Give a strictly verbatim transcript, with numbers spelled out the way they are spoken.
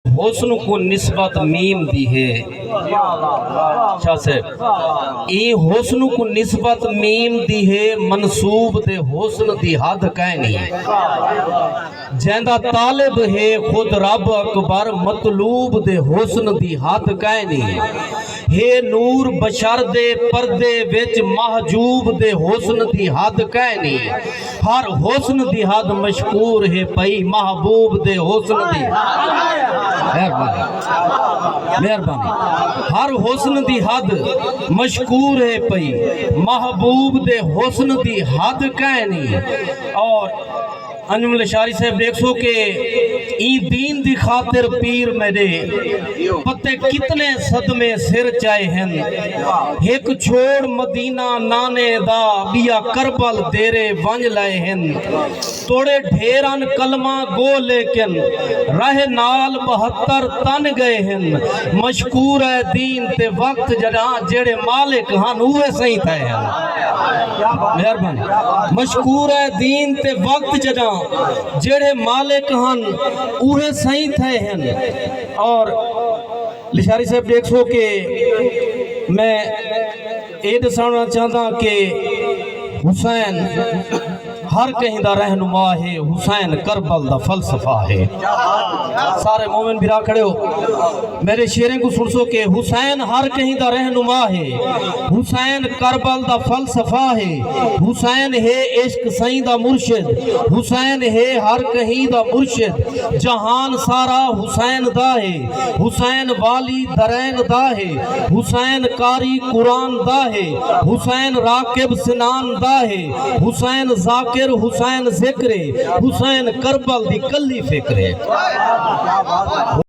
حسن کوں نسبت میم دی ہے۔ شاہ صاحب، ایں حسن کوں نسبت میم دی ہے، منسوب دے حسن دی حد کائنی۔ جیندا طالب ہے خود رب اکبر، مطلوب دے حسن دی حد کائنی۔ ہے نور بشر دے پردے وچ، محجوب دے حسن دی حد کائنی۔ ہر حسن دی حد مشکور ہے پئی، محبوب دے حسن دی۔ مہربانی، مہربانی۔ ہر حسن دی حد مشکور ہے پئی، محبوب دے حسن دی حد کائنی۔ اور انجم لشاری صاحب ݙیکھسو کہ ایں دین دی خاطر پیر میݙے پتے کتنے صدمے سر چائے ہن۔ ہک چھوڑ مدینہ نانے دا، ٻیا کربل دیرے ونڄ لائے ہن۔ توڑے ڈھیرن کلمہ گو لیکن، رہ نال ٻہتر تن ڳئے ہن۔ مشکور ہے دین تے وقت جݙاں، جیڑھے مالک ہن اوہے سئیں تھئے ہن۔ مہربانی۔ مشکور ہے دین تے وقت جݙاں، جیڑھے مالک ہن اوہے سئیں تھئے ہن۔ اور لشاری صاحب ݙیکھسو کہ میں اے ݙساوݨا چاہنداں کہ حسین ہر کہیں دا رہنما ہے، حسین کربل دا فلسفہ ہے۔ سارے مومن بھرا کھڑے ہو، میݙے شعریں کوں سݨسو کہ حسین ہر کہیں دا رہنما ہے، حسین کربل دا فلسفہ ہے، حسین ہے عشق سئیں دا مرشد، حسین ہے ہر کہیں دا مرشد، جہان سارا حسین دا ہے، حسین والی درین دا ہے، حسین قاری قرآن دا ہے، حسین راغب سنان دا ہے، حسین ذاکر حسین ذکر ہے، حسین کربل دی کلی فکر ہے۔